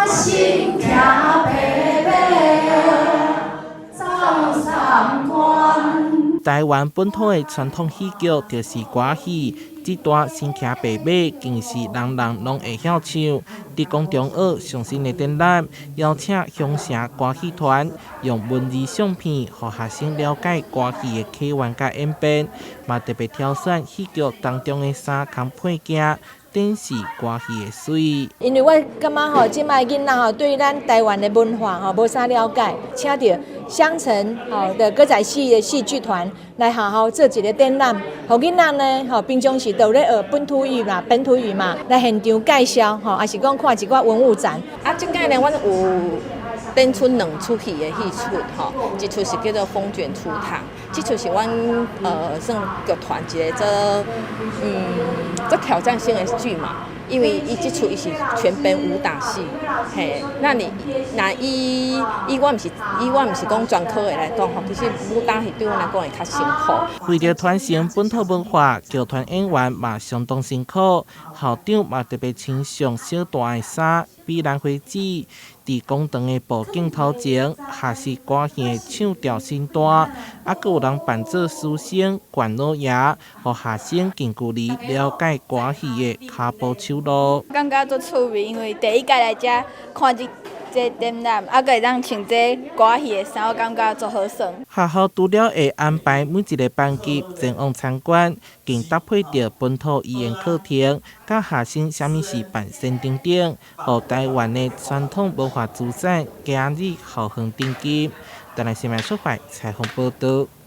身騎白馬走三關。台灣本土的傳統戲劇就是歌戲，這段身騎白馬更是人人攏會曉唱。佇廣中學上新的展覽，邀請鄉城歌戲團，用文字相片，予學生了解歌戲的起源佮演變，嘛特別挑選戲劇當中的衫倹配件，展示歌戲的媠。因為我感覺吼，這擺囡仔吼對咱台灣的文化吼無啥了解，請著鄉城吼的歌仔戲的戲劇團來好好做一個展覽，予囡仔呢吼平常時都咧學本土語嘛，本土語嘛，來現場介紹吼，抑是講看一寡文物展。啊，這擺呢，阮有展出兩齣戲的戲出吼，一齣是叫做《風捲出堂》，這齣是阮算劇團一個做挑戰性的劇嘛，因為伊這齣伊是全編武打戲，嘿，那你那以以我毋是以我毋是講專科的來講吼，其實武打戲對阮來講會較辛苦。為著傳承本土文化，劇團演員嘛相當辛苦，校長嘛特別穿上小段的衫，比蘭花指，佇廣場的布景頭前，學習歌戲的唱調身段，啊，閣有人扮做書生、關老爺，予學生近距離了解歌戲的跤步手路。感覺足趣味，因為第一擺來遮看這展覽，啊，閣會當穿這歌戲的衫，我感覺足好耍。學校除了會安排每一個班級前往參觀，更搭配著本土語言課程，教學生啥物是扮仙等等，予台灣的傳統文化資產加入校園頂級。台南新聞出發採訪報導。